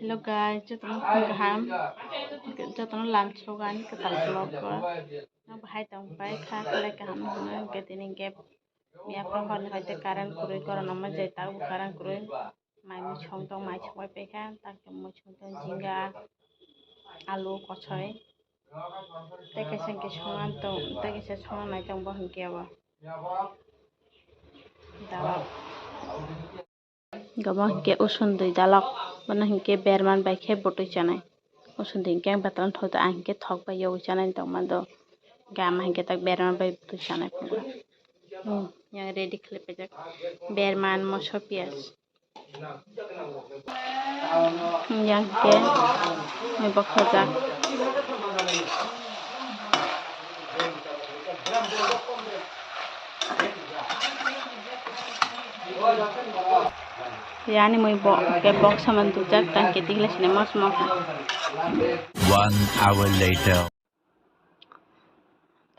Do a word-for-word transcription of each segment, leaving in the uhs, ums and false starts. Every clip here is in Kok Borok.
Hello guys, jotono phung kaham, jotono lam sogan kwtal vlog o. Ang bahai tong pai kha, khlai kaham hwnwi hwnkhe tini hwnkhe yapra horni hai tei current kwrwi, goron wngma jai tabuk current kwrwi. Mai mui song tong, mai song pai paikha, tak tei mui song tong, jinga, alu, kochoi. Tei kaisa hwnkhe songan tong, tei kaisa songnai tong bo hwnkhe abo. Dalok. Gabo hwnkhe usundui dalok, bono hwnkhe berman bai khe bwtwi chanai. Usundui hwnkhe ang betlan thok do, ang hwnkhe thok bai yogwi chanai tongma do. Hwnkhe ama hwnkhe tak berman bai bwtwi chanai phunukgo. Hmm, yang ready khlai paijak. Berman, moso, piyaj. Yang hwnkhe mui bokhajak. Yani mui bo ke box saman tujak tang kiti hwlai sini mos mos. One hour later.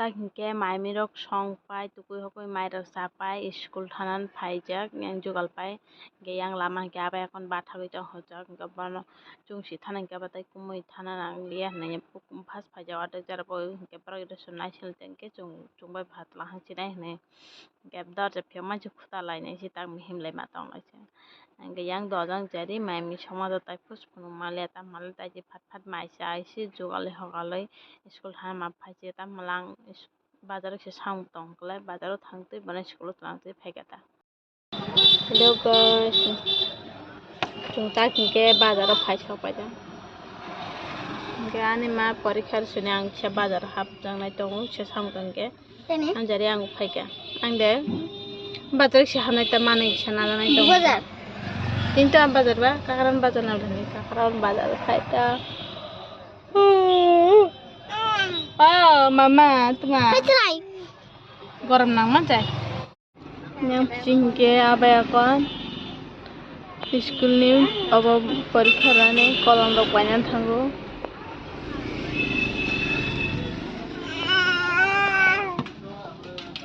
Tak hinkhe mai mirok song pai, tukui hokui mai rok cha pai, school thana phaijak, yang jugal pai. Hinkhe yang lama hinkhe abai akhon bathagwi tong hojak, hinkhe bono chwngsi thana hinkhe abatai kumui thana nang liya hinwi first phaijak, o jora bo hinkhe borok rw naising tongkhe chwng, chwng bai phatla hang chinai hinwi. Hinkhe dorja phiyok mansi khuta lainai se tak mihim lai ma tong lai se. Hinkhe yang dojang jari mai mui songma do tai phus phunuk maliya ta maliya tai je phat phat mai chai se jugalwi hogalwi school thana ma phai se ta malang bazar se samung tong kwlai bazaro thang twi bono school o twlang twi phaikha ta. Hello guys, chwng tak hinkhe bazaro phai sok paida. Hinkhe ani ma porikha sini ang kisa bazar hapjaknai tongo, kisa samung tong khe. Tini? Ang jari ang phaikha. Ang de bazar se hamnai ta manwi kisa najaknai tongo. Bazar? Tini to ang bazar ba, Kakarang bazar na thani, Kakarang bazar phaikha. Oh, mama, tuma. Phaikha lai. Gorom nangma jai. Yang pijing ke abai akon. School ni obo porikha rani kolom rok paina thango.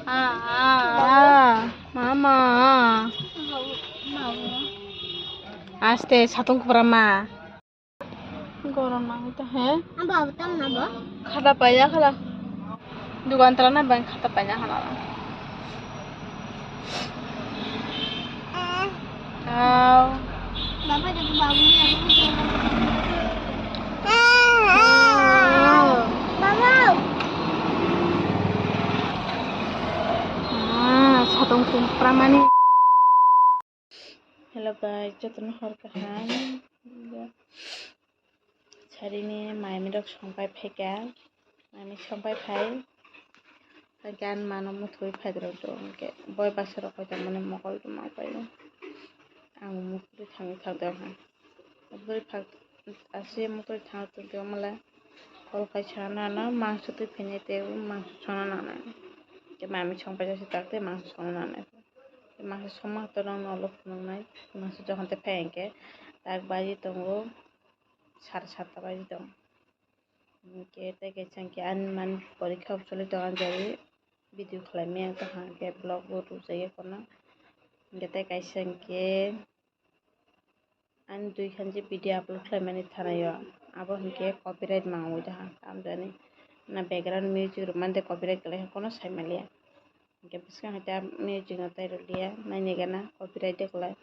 Ah, ah, ah, mama. Aste satung kubra ma. Gorom nang ta he. Ang babu tam na bo? Khata paina khala. Dugan tala na bang khata paina khala. Aw. Baba, jago babu ni aku kena. Babu. Ah, satung kumpramani. Hello guys, jotono hor kaham. Sarini mai mirok songpai phaikha, mai songpai phai. Hinkhe ani mano muthungwi phaidrok do, hinkhe boi bwsarok hai tongmani mokol tongma paio. Ang muktwi thangwi thangtong ha. Bwrwi phak asi muktwi thang tongtong mala kol kaisa nana mangso twi phini tei mangso songna nangnai. Hinkhe mami songpai jasi tak tei mangso songna nangnai. Mangso songma hato nokno ulo phunuknai. Mangso jokhon tei phai hinkhe tak baji tongo. Sar satta baji tong. Hinkhe tei kaisa hinkhe ani mani porikha bo choli tong, ang jari video khlai maya wng tong, hinkhe vlog bo rwjak ya kono. Hinkhe tei kaisa hinkhe ani dui khan je video upload khlai mani thanai o, abo hinkhe copyright mangwi tong, tamo jani na background music rwmani de copyright kwlai kha kono sai manliya. Hinkhe bwskang hai ta music no tai rwliya, naini gana copyright de kwlai.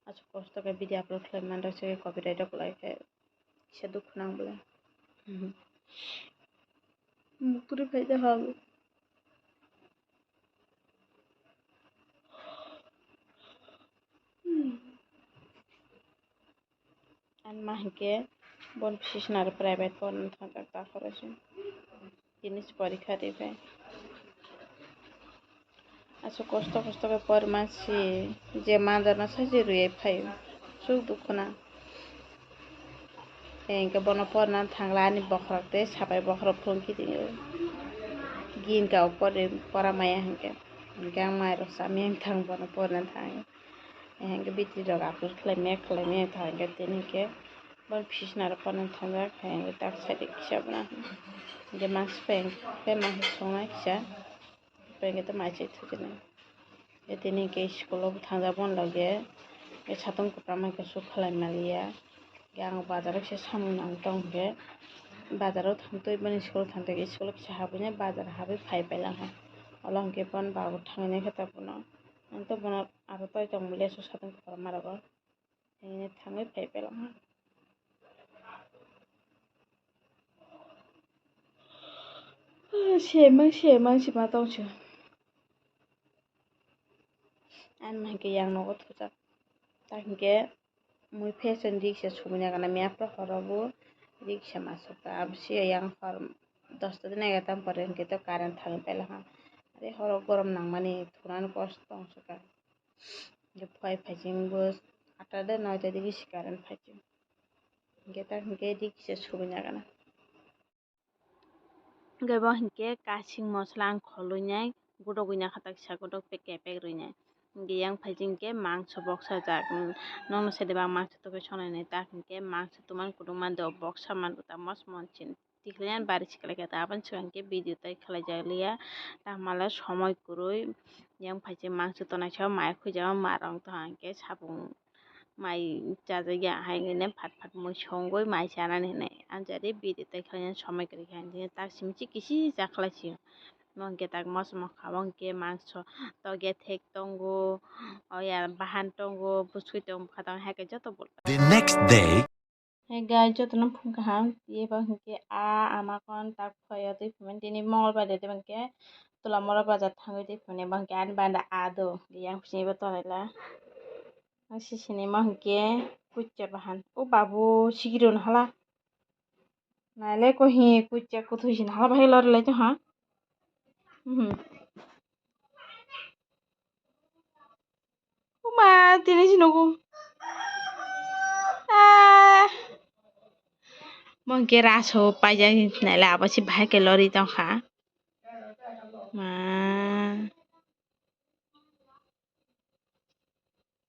Aswk kosto khe video upload khlai mani rok se copyright rok kwlai khe. Kisa dukhu nang bole. Muktwi phai de hal. Ani ma hinkhe bon pisi sinari private porna thangkha takhoro se. Tini se porikha ri phai. Aswk kosto kosto khe porimansi je manjana sachi rwui phaio. Suk dukhu na. Hinkhe bono porna thangla ani bokhorok tei sapai bokhorok phone khe tini. Gin ka o pori pora maya hinkhe. Hinkhe ang mai rok chami ang thang bono porna thang. Hinkhe bitri rok upload khlai maya khlai maya thang hinkhe tini hinkhe. Bon pisi sinaro phone thangjak, hai tak side kisa bwna. Hinkhe mangsi pai hinkhe mangsi songnai kisa. Pai hinkhe to mai chai thujinai. Tini hinkhe school o thangjak bon lage. Satung kwpram hinkhe su khlai maliya. Hingke ang bazar o kisa samung nang tong hingke bazar o thang twi bini school thang twi school o kisa habwi nai bazar habwi phai pailangha. Olo hingke bono babu thangwi nai khe ta bono ang to bono aro toi tong mole so satung kotor ma rogo. Hingke thangwi phai pailangha. Semang semang sima tongse. Ani hingke yang nogo thujak. Ta hingke mui fashion riksa sumina gana miyapra horo bo riksa masuk ta. Abisi yang hor dosta din egarota pore hingke to current thangwi pailangha. Are horo gorom nangmani thunani kosto tongsoka. Hingke phai phaising bo atta de noita digi si current phaising. Hingke ta hingke riksa sumina gana. Hingke bo hingke kasing mosola ang kholwi nai, godogwi nai kha taksa godok pek kepek rwi nai. Hingke yang phaising hingke mangso boksa jak, nokno sede ba mangso tokhe sonai nai tak hingke mangso tomani kudukma do boksa man uta mos mon chin tikhlai ani bari sikhlai khe ta aboni swkang hingke video tai khlai jak liya ta mala somoi kwrwi yang phaising mangso tonai sa mai khujama ma rong tong hingke sapung mai chajakya hai hinwi phat phat mui songwi mai chanani hinwi anjari video tai khlaina somoi kwrwi kha hinwi tak simi chikisi chakhlai sio. Mo hwnkhe tak moso mokha bo hwnkhe mangso tokya thek tongo, oya bahan tongo, bwswi tongo, bwkha tongo, hai khe joto bol. The next day. Hey guys, jotono phung kaham, eba hwnkhe a ama kon tak phaio twi phumani tini mongol bar de hwnkhe Tola Mora bazar thangwi twi phumani bo hwnkhe ani banda a do, yang sini bo tonela. Ang sisini ma hwnkhe kuchya bahan. O babu, sigiro nahala. Naile ko hi kuchya kuthwi sin hala bahai lori lai tong ha. Mhm. Uma, tini si nugo. Ah. Mo hwnkhe raso paijak naile abo si bahai khe lori tong kha. Ma.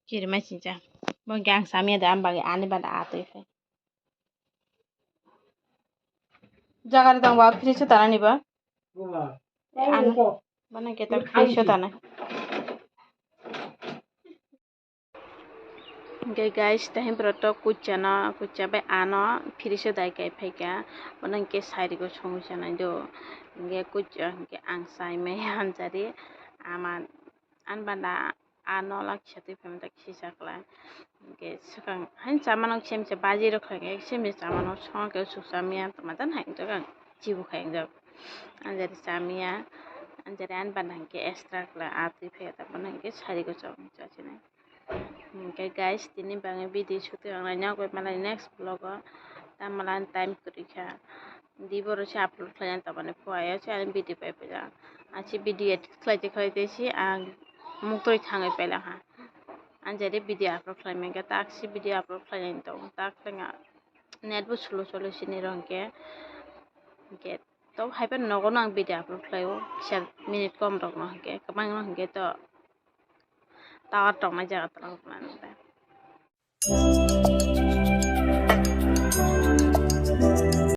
Kirima sincha. Bo hwnkhe ang samya da, ang bagwi ani bada atwi khe. Jagari tong ba, fridge o tanani ba? Ano, bono hwnkhe ta fridge o tanai. Hwnkhe guys, tahim bro to kuchano, kucha bai ano fridge o dai kai phaikha. Bono hwnkhe sairigo songwi chanai do. Hwnkhe kucha hwnkhe ang sai maya hamjari ama ani banda a nola kisa twi phaimani ta kisa kwlai. Hwnkhe swkang haino chamano kisa misa baji rok khaikhe kisa misa chamano songkhe suksa miya tongma jani hai wngjak ang chibu khai wngjak. Anjari chamiya anjari ani bana hwnkhe extra kwlai a twi phaiya ta bono hwnkhe sari gochok chachinai. Hwnkhe guys tini bangwi video shuting ang nai nokbai malai next vlog o ta malani time kwrwi kha. Di boro se upload khlaina tamani phuaio se ani video pai puja. Asi video edit khlaite khlaite se ang muktwi thangwi pailangha. Anjari video upload khlaimani khe tak se video upload khlainani tongo tak khlaina net bo slow choli sini rw hwnkhe. Hwnkhe to haiphano nogo no ang video upload khlaio kisa minute kom rokno hwnkhe kwbangno hwnkhe to tower tongnai jaga tongna.